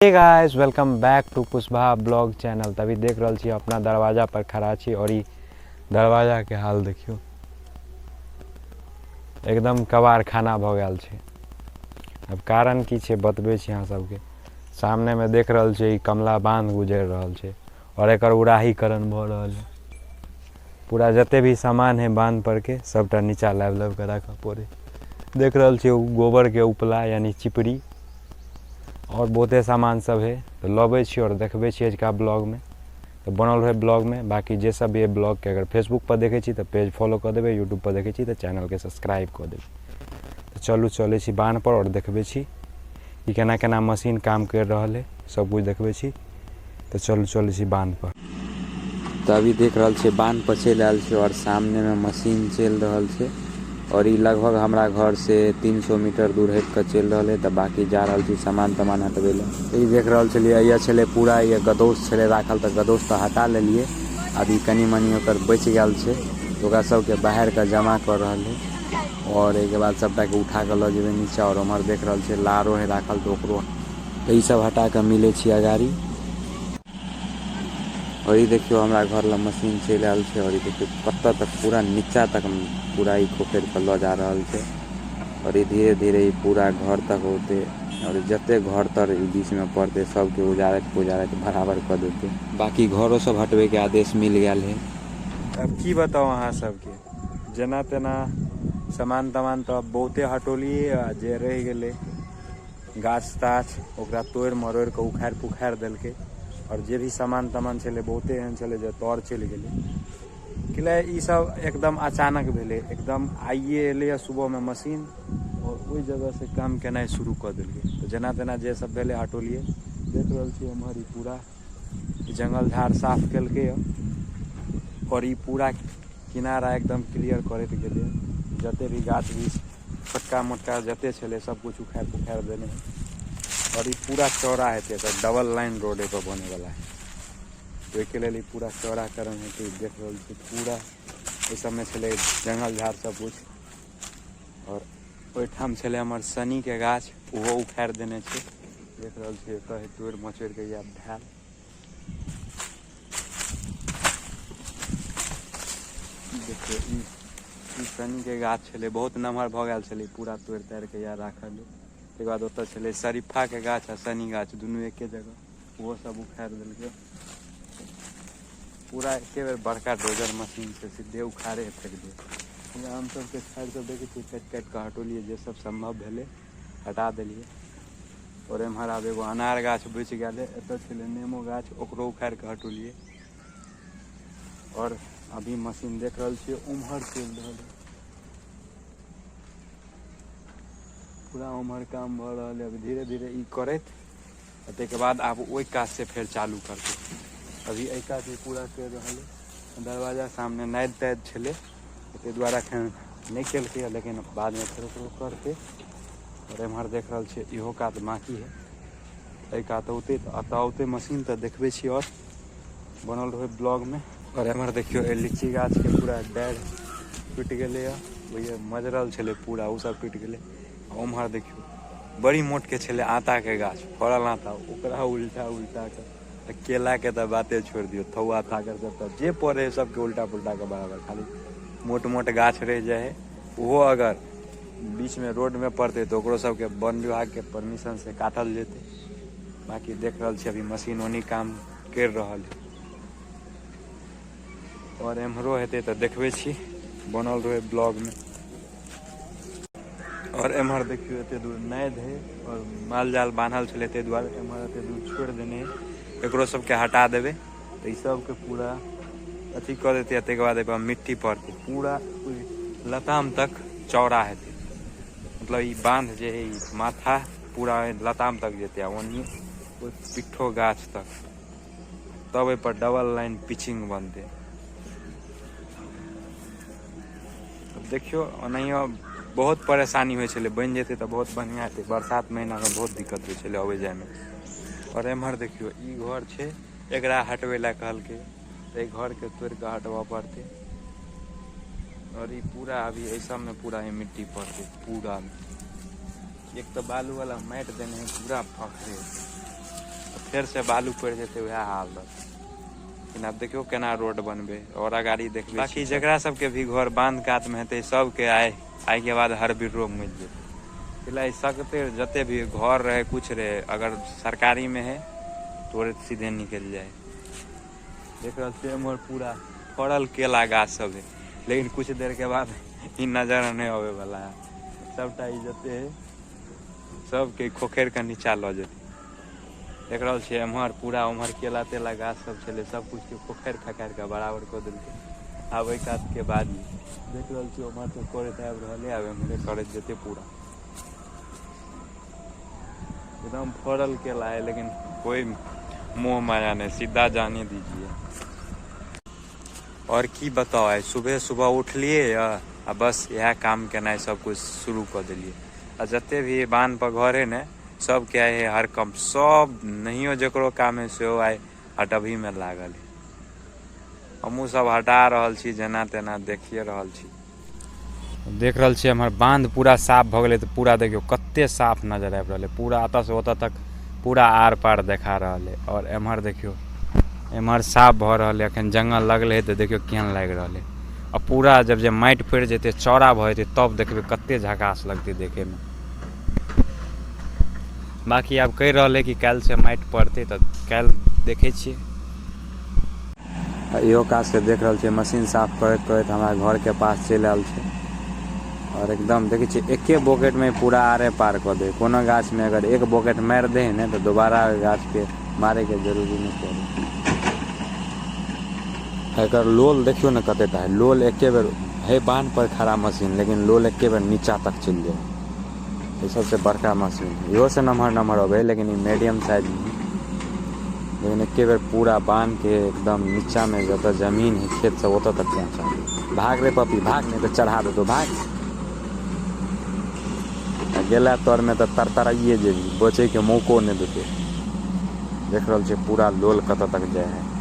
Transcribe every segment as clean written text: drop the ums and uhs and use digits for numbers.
Hey guys welcome back to Kushwaha blog channel. तभी देख रहल छी अपना दरवाजा पर खड़ा छी और ई दरवाजा के हाल देखियो, एकदम कबाड़ खाना भऽ गेल छै। अब कारण की छै बतबै छी अहाँ सबके। सामने में देख रहल छी कमला बांध गुजरि रहल छै और एकर उड़ाहीकरण भऽ रहल है। पूरा जते भी सामान है बांध पर के सबटा नीचा लाबि लाबि कऽ राखऽ पड़े। देख रहल छी गोबर के उपला यानी चिपड़ी और बहुते सामान सब है, तो लबै छी और देखबै छी अजुका ब्लॉग में। तो बनल रहे ब्लॉग में। बाकी जे सब भी है ब्लॉग के अगर फेसबुक पर देखै छी तो पेज फॉलो कऽ देबै, यूट्यूब पर देखै छी तो चैनल के सब्सक्राइब कऽ देबै। तो चलू चलै छी बान्ह पर और देखबै छी कि केना केना मशीन काम करि रहल है, सब कुछ देखबै छी। तो चलू चलै छी बान्ह पर। तो अभी देख रहल छियै बान्ह पर चलि आयल छी और सामने में मशीन चलि रहल छै और ई लगभग हमरा घर से 300 मीटर दूर हटि कऽ चलि रहल है। तऽ बाकी जा रहल छी सामान तामान हटबै लए। ई देख रहल छलियै ये छलै पूरा ये गदौस छलै राखल, तऽ गदौस तऽ हटा लेलियै। अभी कनि मनि ओकर बचि गेल छै तऽ ओकरा सबके बाहर कऽ जमा कऽ रहल है और एहिके बाद सबटाके उठा कऽ लऽ जेबै नीचा। और उम्हर देख रहल छियै लारो है राखल, तऽ ओकरो तऽ ई सब हटा कऽ मिलै छी अगाड़ी। और ई देखियौ हमरा घर लग मशीन चलि आयल छै और ई देखियौ कतऽ तक पूरा नीचा तक पूरा ई खोखरि कऽ लऽ जा रहल छै और ई धीरे धीरे ई पूरा घर तक औतै और जते घर तर ई बीच में पड़तै सबके उजारैत पुजारैत बराबर कऽ देतै। बाकी घरो सब हटबै के आदेश मिल गेल है। अब की बताउ अहाँ सबके, जेना तेना सामान तामान तऽ बहुते हटौलियै आ जे रहि गेलै गाछ ताछ ओकरा तोड़ि मरोड़ि कऽ उखाड़ि पुखाड़ि देलकै और जे भी सामान तामान छलै बहुते एहन छलै जे तर चलि गेलै। किला ई सब एकदम अचानक भेलै, एकदम आइए एलैए सुबहमे मशीन और ओहि जगहसँ काम केनाइ शुरू कऽ देलकै। तऽ जेना तेना जे सब भेलै हटौलियै। देख रहल छी एम्हर ई पूरा जंगल झाड़ साफ केलकैए और ई पूरा किनारा एकदम क्लियर करैत गेलै। जते भी गाछ वृक्ष छोटका मोटका जते छलै सब कुछ उखाड़ि पुखाड़ि देने है और ई पूरा चौड़ा हेतै, एकर डबल लाइन रोड एहिपर बनैवला है। ओहिके लेल ई पूरा चौड़ाकरण हेतै। देख रहल छी पूरा एहि सबमे छलै जंगल झाड़ सब कुछ और ओहिठाम छलै हमर शनिके गाछ, ओहो उखाड़ि देने छै। देख रहल छी एतऽ तोड़ि मचोड़ि कऽ आब धयल। देखियौ ई शनिके गाछ छलै, बहुत नमहर भऽ गेल छलै, पूरा तोड़ि ताड़ि कऽ इएह राखल है। ताहिके बाद ओतऽ छलै शरीफाके गाछ आ शनि गाछ दुनू एके जगह, ओहो सब उखाड़ि देलकै। पूरा एके बेर बड़का डोजर मशीन से सीधे उखाड़े फेंक दे। आम सबके ठाढ़ि सब देखै छियै काटि काटि कऽ हटौलियै, जे सब सम्भव भेलै हटा देलियै। और एम्हर आब एगो अनार गाछ बचि गेल है, एतऽ छलै नेमो गाछ, ओकरो उखाड़ि कऽ हटौलियै। और अभी मशीन देख रहल छियै उम्हर चलि रहल है, पूरा उम्हर काम भऽ रहल है। अभी धीरे धीरे ई करैत आ ताहिके बाद आब ओहि काज से फेर चालू करतै। अभी एहि काज ई पूरा करि रहल है। दरवाजा सामने नादि तादि छलै ताहि दुआरे एखन नहि केलकै, लेकिन बादमे फेर ओकरो करतै। और एम्हर देख रहल छियै इहो कात बाँकी है, एहि कात औतै तऽ एतऽ औतै मशीन तऽ देखबै छी और बनल रहै ब्लॉगमे। और एम्हर देखियौ एहि लीची गाछके पूरा डाढ़ि टूटि गेलैए, ओहिए मजरल छलै पूरा, ओ सब टूटि गेलै। उम्हर देखियौ बड़ी मोटके छलै आँताके गाछ, फड़ल आँता, ओकरा उल्टा उल्टा कऽ, केलाके तऽ बाते छोड़ि दियौ, थौआ थाकर सबटा जे पड़ै है सबके उल्टा पुल्टा कऽ बराबर, खाली मोट मोट गाछ रहि जाइ है। ओहो अगर बीचमे रोडमे पड़तै तऽ ओकरो सबके वन विभागके परमिशनसँ काटल जेतै। बाकी देख रहल छी अभी मशीन ओनी काम करि रहल है और एम्हरो हेतै तऽ देखबै छी, बनल रहै ब्लॉगमे। और एम्हर देखियौ एते दूर नादि है और माल जाल बान्हल छलै ताहि दुआरे एम्हर एते दूर छोड़ि देने है, एकरो सबके हटा देबै तऽ ई सबके पूरा अथी कऽ देतै। ताहिके बाद एहिपर मिट्टी पड़तै, पूरा लताम तक चौड़ा हेतै। मतलब ई बान्ध जे है ई माथा पूरा लताम तक जेतै आ ओन्ही ओहि पिट्ठो गाछ तक, तब एहिपर डबल लाइन पिचिंग बनतै। देखियौ ओनाहियो बहुत परेशानी होइ छलै, बनि जेतै तऽ बहुत बढ़िआँ हेतै। बरसात महीनामे बहुत दिक्कत होइ छलै अबै जाइमे। आओर एम्हर देखियौ ई घर छै, एकरा हटबै लए कहलकै तऽ एहि घरके तोड़ि कऽ हटबऽ पड़तै। और ई पूरा अभी एहि सबमे पूरा ई मिट्टी पड़तै पूरा। एक तऽ बालू वाला माटि देने है, पूरा फफरे। फेर से बालू पड़ि जेतै, वएह हाल रहतै। लेकिन आब देखियौ केना रोड बनबै और अगाड़ी देखबै। बाकी जकरा सबके भी घर बांध कात में हेतै सबके आइ आइ के बाद हर बिर्रो मिल जेतै। इला सकते जते भी घर रहे कुछ रहे, अगर सरकारी में है तोरे सीधे निकलि जाए। देख रहल छियै एम्हर पूरा फड़ल केला गाछ सब है, लेकिन कुछ देर के बाद ई नजर नहीं आवे वाला है। सबटा ई जते है सबके खोखैर के नीचा लऽ जेतै। देख रहल छियै एम्हर पूरा उम्हर केला तेला गाछ सब छलै, सब कुछ के खोखैर खखारि के बराबर कऽ देलकै। आब एहि कात के बाद देख रहल छियै उम्हर से करैत आबि रहल है, आब एम्हरे करैत जेतै। पूरा एकदम फड़ल केला है, लेकिन कोई मोह माया नहीं, सीधा जाने दीजिए। और की बताओ, आइ सुबह सुबह उठलिए आ बस इएह काम केनाइ सब कुछ शुरू कऽ देलियै। आ जते भी बान्ह पर घर है ने सबके आइ है हरकम, सब नहियो जकरो काम है सेहो आइ हटबही में लागल है। हमहूँ सब हटा रहल छी जेना तेना, देखिए रहल छी। देख रहल छियै एम्हर बान्ध पूरा साफ भऽ गेलै, तऽ पूरा देखियौ कते साफ नजर आबि रहल है। पूरा एतऽ से ओतऽ तक पूरा आर पार देखा रहल है। और एम्हर देखियौ एम्हर साफ भऽ रहल है, अखन जंगल लगले है तऽ देखियौ केहन लागि रहल है। आ पूरा जब जे माटि पड़ि जेतै चौड़ा भऽ जेतै तब देखबै कते झकास लगतै देखैमे। बाकी आब कहि रहल है कि काल्हि से माटि पड़तै, तऽ काल्हि देखै छियै। इहो काज के देख रहल छियै, मशीन साफ करैत करैत हमरा घर के पास चलि आयल छै। और एकदम देखै छियै एके बोकेट में पूरा आरे पार कऽ दे। कोनो गाछ में अगर एक बोकेट मारि दे ने तऽ दोबारा ओहि गाछ के मारे के जरूरी नहि पड़े। एकर लोल देखियौ ने कतेटा है, लोल एके बेर है बान्ह पर खड़ा मशीन, लेकिन लोल एके बेर नीचा तक चलि जाए। ई सबसे बड़का मशीन है, इहो से नमहर नमहर अबै है, लेकिन ई मीडियम साइज में है। लेकिन एके बेर पूरा बान्ह के एकदम नीचा में जतऽ जमीन है खेत सब ओतऽ तक पहुँचा दे। भाग रे पपी भाग, नहीं तऽ चढ़ा देतौ भाग। आ गेला तर में तऽ तरतराइए जेबही, बचे के मौको नहीं देतै। देख रहल छियै पूरा लोल कतऽ तक जाइ है।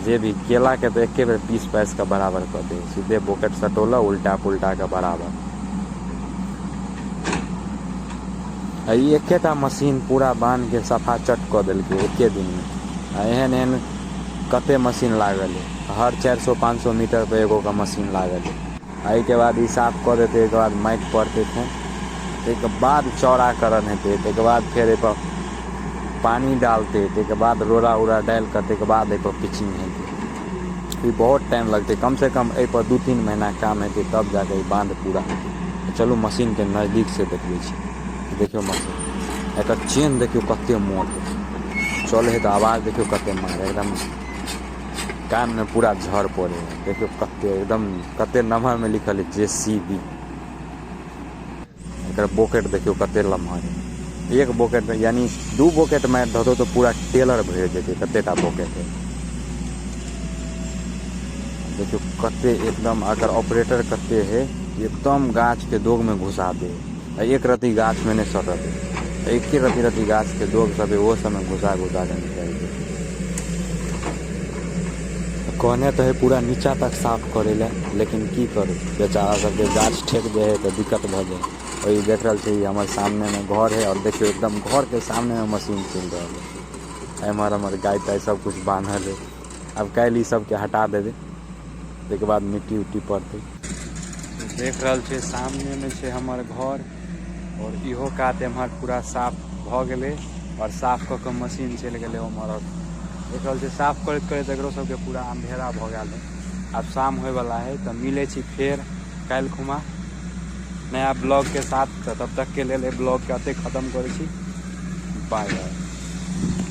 जे भी केला के तऽ एके बेर पीस पाइस के बराबर कऽ दे, सीधे बोकेट सटोलक उल्टा पुल्टा के बराबर। आ ई एकेटा मशीन पूरा बान्ह के सफा चट कऽ देलकै एके दिन में। आ एहन एहन कते मशीन लागल है, हर 400-500 मीटर पर एगो के मशीन लागल है। आ एहिके बाद ई साफ कऽ देतै, एहिके बाद माटि पड़तै, फेर ताहिके बाद चौड़ाकरण हेतै, ताहिके बाद फेर एहिपर पानी डालतै, ताहिके बाद रोड़ा उड़ा डालि कऽ ताहिके बाद एहिपर पिचिंग हेतै। ई बहुत टाइम लगतै, कम से कम एहिपर 2-3 महीना काम हेतै तब जाके ई बान्ध पूरा हेतै। चलू मशीन के नजदीक से देखबै छी। देखियौ मशीन, एकर चेन देखियौ कते मोट है, चलै है तऽ आवाज देखियौ कते मारे, एकदम कान में पूरा झड़ पड़े है। देखियौ कते एकदम कते नमहर में लिखल है JCB। एकर बोकेट देखियौ कते लम्हर है, एक बोकेट में यानी 2 बोकेट मारि देतौ तऽ पूरा टेलर भरि जेतै, कतेटा बोकेट है। देखियौ कते एकदम अगर ऑपरेटर कते है, एकदम गाछ के दोग में घुसा दे, आ एक रत्ती गाछ में नहीं सटत है, एके रत्ती रत्ती गाछ के दोग सब है, वो सब में घुसा घुसा के निकालि दे। कहने तो है पूरा नीचा तक साफ करे ला, लेकिन की करू बेचारा सबके गाछ ठेक दे है तऽ दिक्कत भऽ जाए। और ई देख रहल छी हमर सामने में घर है, और देखियौ एकदम घर के सामने में मशीन चलि रहल है। एम्हर हमर गाय ताय सब कुछ बान्हल है। आब काल्हि ई सबके हटा देबै, ताहिके बाद मिट्टी उट्टी पड़तै। देख रहल छियै सामने में छै हमर घर, और इहो कात एम्हर पूरा साफ भऽ गेलै, और साफ कऽ के मशीन चलि गेलै ओम्हर। और देख रहल छियै साफ करैत करैत एकरो सबके पूरा अंधेरा भऽ गेल है। आब शाम होइवला है, तऽ मिलै छी फेर काल्हि खुमा नया ब्लॉग के साथ। तऽ तब तक के लेल एहि ब्लॉग के एतै खत्म करै छी। Bye bye.